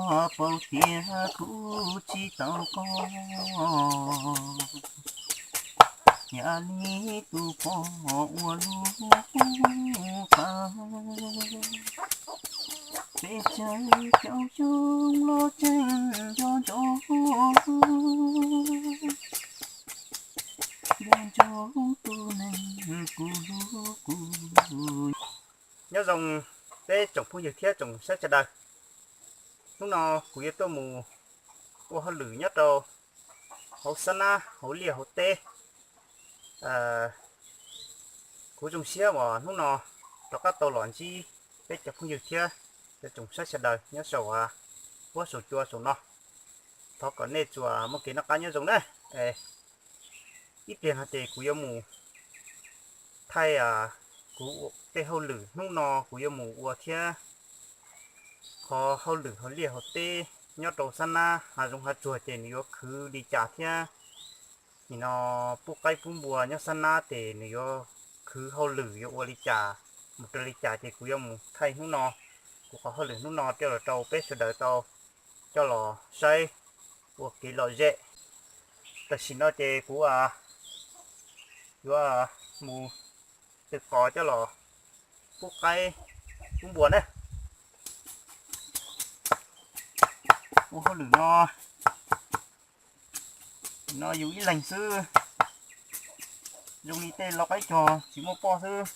Paub tias kuv tsis tau koj, yam li tus pom ua lub qab. Peb caug xyoo los tseem nco ntsoov, nco ntsoov tus neeg kuv hlub kuv. Nyob zoo peb tsoom phooj ywg thiab tsoom saib sawv daws. Hnub no kuv yuav tuaj mus ua hauj lwm nyob rau hauv xab nab hauv liaj hauv teb. Kuv zoo siab uas hnub no rov qab tau los ntsib peb cov phooj ywg thiab cov tsoom saib sawv daws nyob saum huab saum cua saum no. Thov kom nej tsuas muaj kev noj qab nyob zoo na. Ib pliag no ces kuv yuav mus thaij kuv tej hauj lwm hnub no kuv yuav mus ua thiab qhov hauj lwm hauv liaj hauv teb nyob rau xab nab hav zoov hav tsuag ces nws yuav khwv li cas thiab nim no pub qaib pub npua nyob xab nab ces nws yuav khwv hauj lwm yuav ua li cas, mus raws li cas ces kuv yuav mus thaij hnub no kuv qhov hauj lwm hnub no coj los rau peb sawv daws tau coj los saib ua kev lom zem. Tam sim no ces kuv yuav mus tw qos coj los pub qaib pub npua na. Ua hauj lwm no, no yus ib leeg xwb, zoo li tej lau qaib cog tsis muaj poj xwb,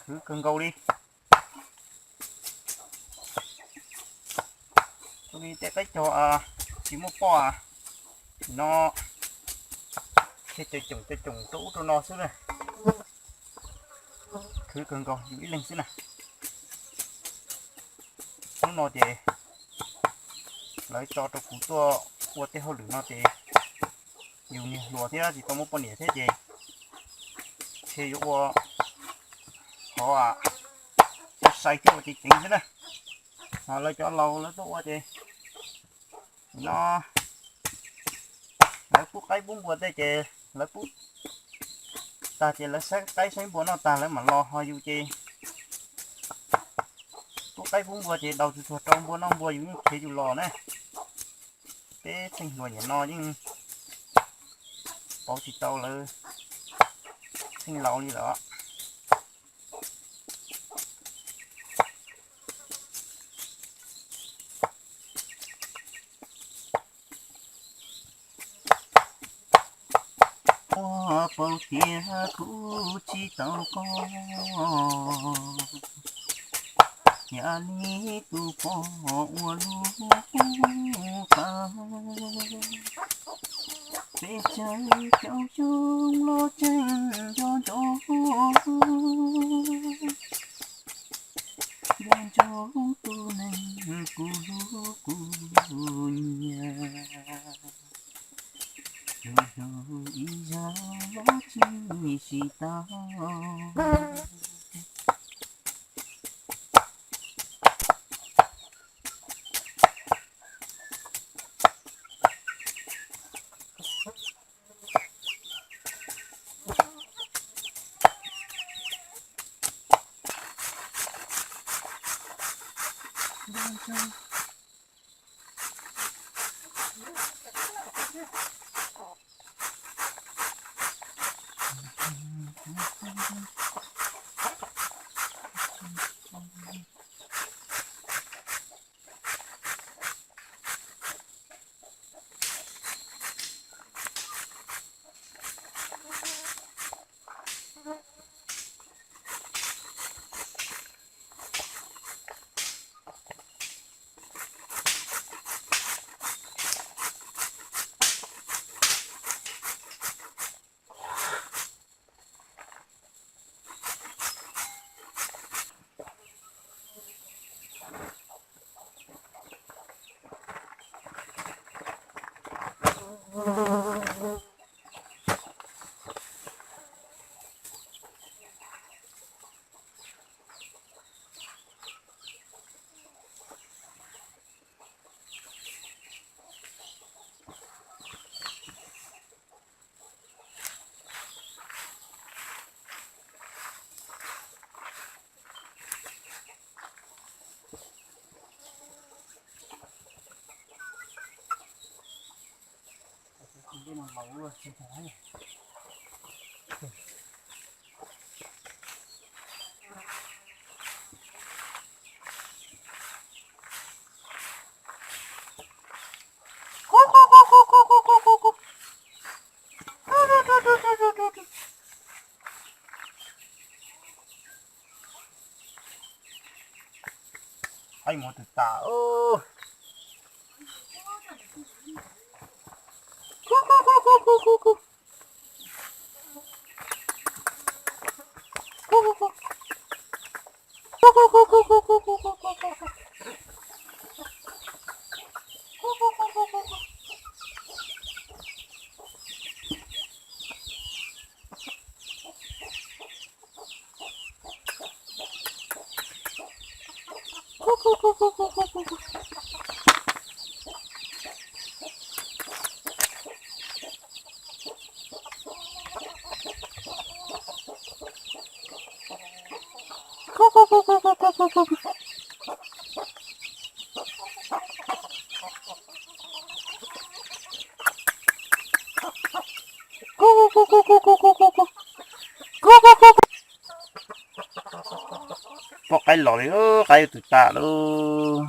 khwv kawg nkaus li. Zoo li tej qaib cog tsis muaj poj no, ces caum caum caum rau ub rau no xwb na, khwv kawg nkaus yus ib leeg xwb na. Hnub no ces lawv tso rau kuv tuaj ua tej hauj lwm no ces yus niag hluas thiab tsis tau muaj poj niam thiab ces ntshe yuav ua qhov sai sai thiab ua ceev ceev xwb na. Ho lawv cov laus lawv tuaj ua ces no lawv pub qaib pub npua tej ces lawv pub tag ces lawv saib qaib saib npua noj tag lawv mam los, ho yus ces pub qaib pub npua ces daus tsuag tsuag rau npua noj npua yus yeej khiav yus los na. Peb txheej hluas niam no yeej pauv tsis tau lawv txheej laus li lawm. Ua paub tias kuv tsis tau koj, yam li tus pom ua lub qab. Peb caug xyoo los tseem nco ntsoov, nco ntsoov tus neeg kuv hlub kuv nyiam. Hlub hlub ib zaug los tsis tsis tau. Qaib muag twb tas. Poj qaib los li, qaib twb tas lawm.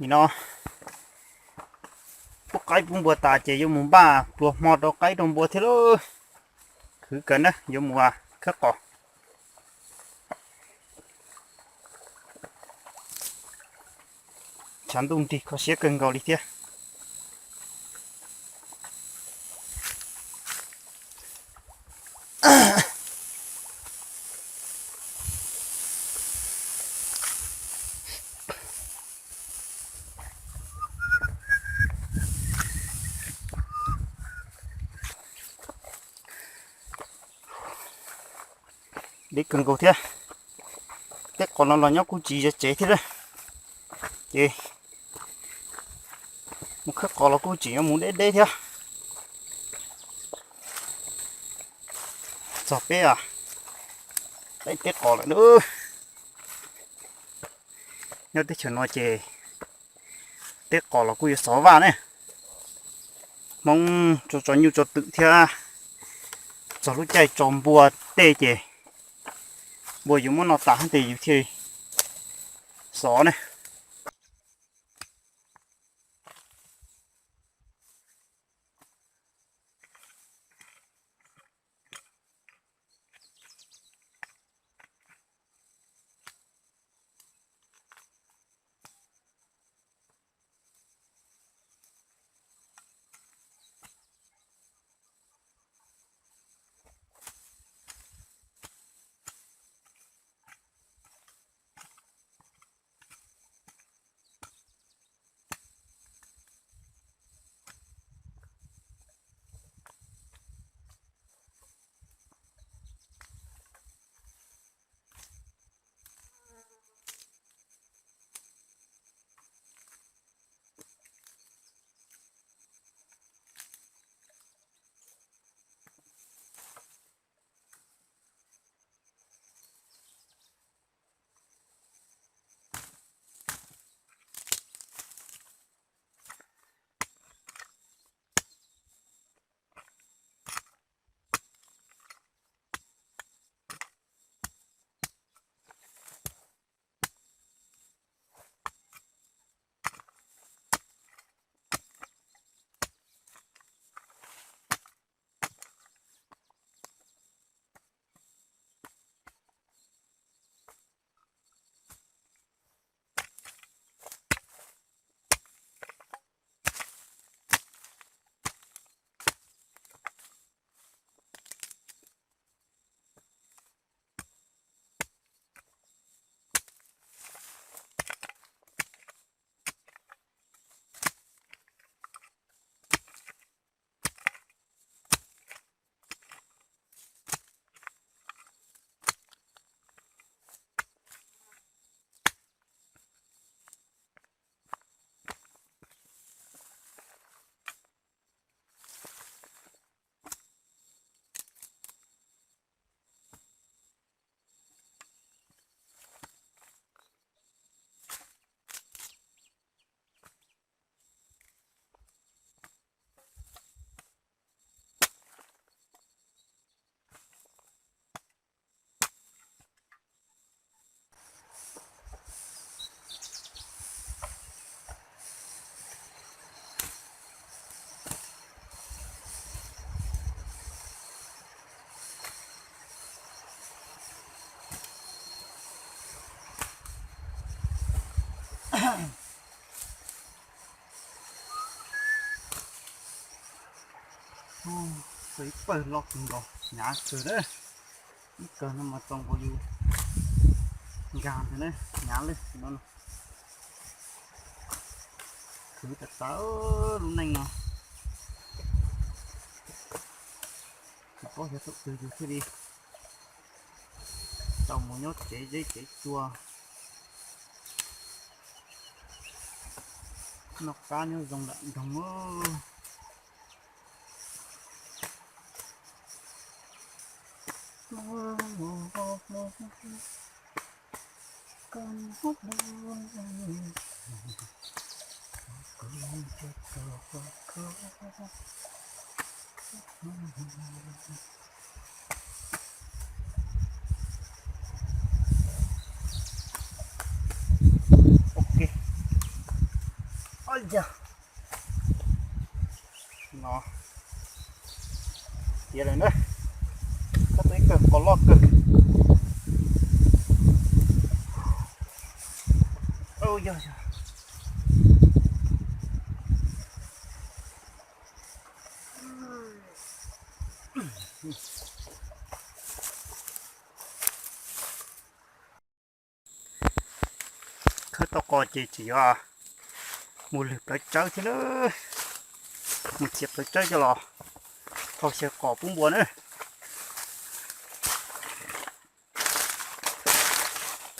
Nim no pub qaib pub npua tas ces yuav mus npaj pluas hmo rau qaib rau npua thiab lauj. Khwv kawg na, yuav mus khawb qos. Tshav ntuj nrig kho siab kawg nkaus li thiab. Deb kawg nkaus thiab. Teb qos no los nyob kuj tsis ze tsev thiab. Ces mus khawb qos los kuj tseem yuav mus deb deb thiab. Txog peb, peb teb qos lawm na. Nyob teb chaws no ces teb qos los kuj yuav xov vaj ne. Hmoob tso tso nyuj tso twm thiab, txog lub caij tso npua tej ces npua yuav muab noj tas tes yus thiaj xov ne. Ub, tau ib pawg loj kawg nkaus, hnyav kawg na. Ib kawg no mas tau nkaus yus nkag ntag na, hnyav lawm no. Khwv tas tas lub neej no, tsis paub xyov thaum twg yus thiaj li tau mus nyob tsev zeb tsev tsua, noj qab nyob zoo nram nroog. Ok. Ua li cas no tiav lawm na. Koj tau ib kawg qos loj kawg. Yog yog. Khawb tau qos ces tseem yuav mus lwm plawv tsawb thiab na. Mus txiav plawv tsawb coj los hau xyaw qos pub npua na.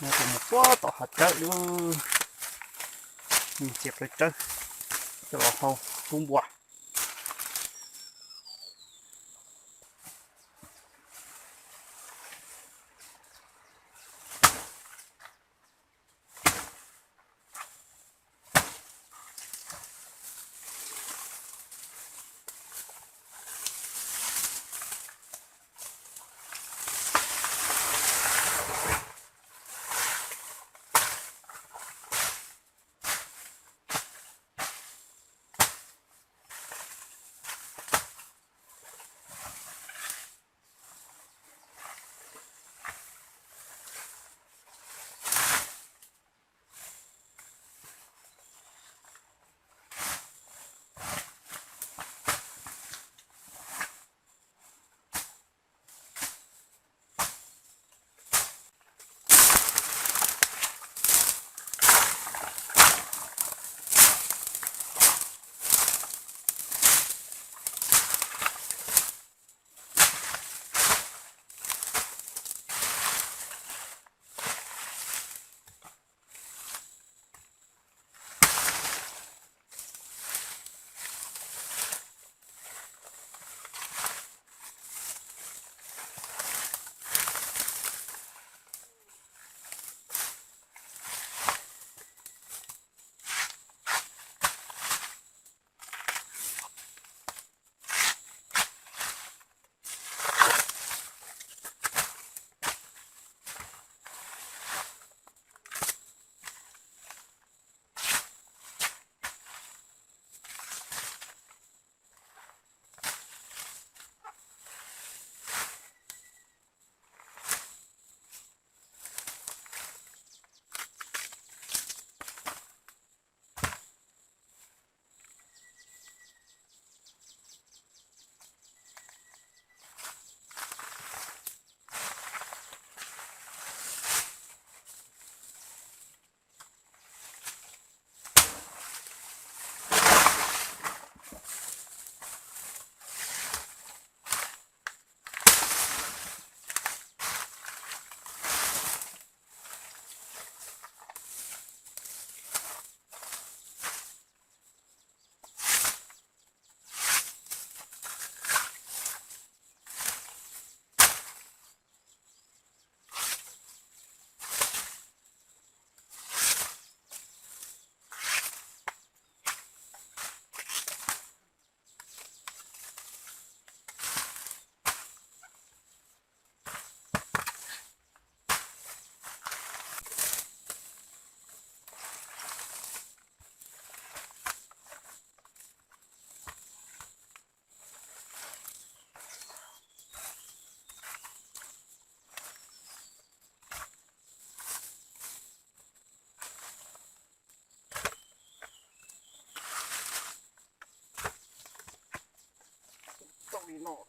No ces mus puag tom hav tsawb lawm. Mus txiav plawv tsawb coj los hau pub npua.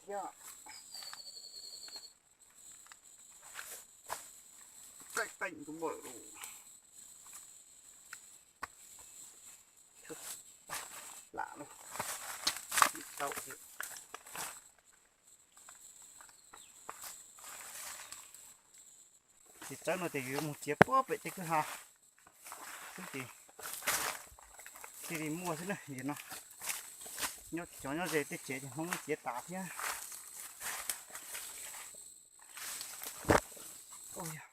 Thiab, teej teej tus npawm lus, lam lub, tau. Ces txawb no ces yuav mus txiav puag pem tej kwj ha xwb ces thiaj li muaj xwb na. Yog no nyob cov nyob ze tej tsev ces Hmoob txiav tas thiab. Ua yog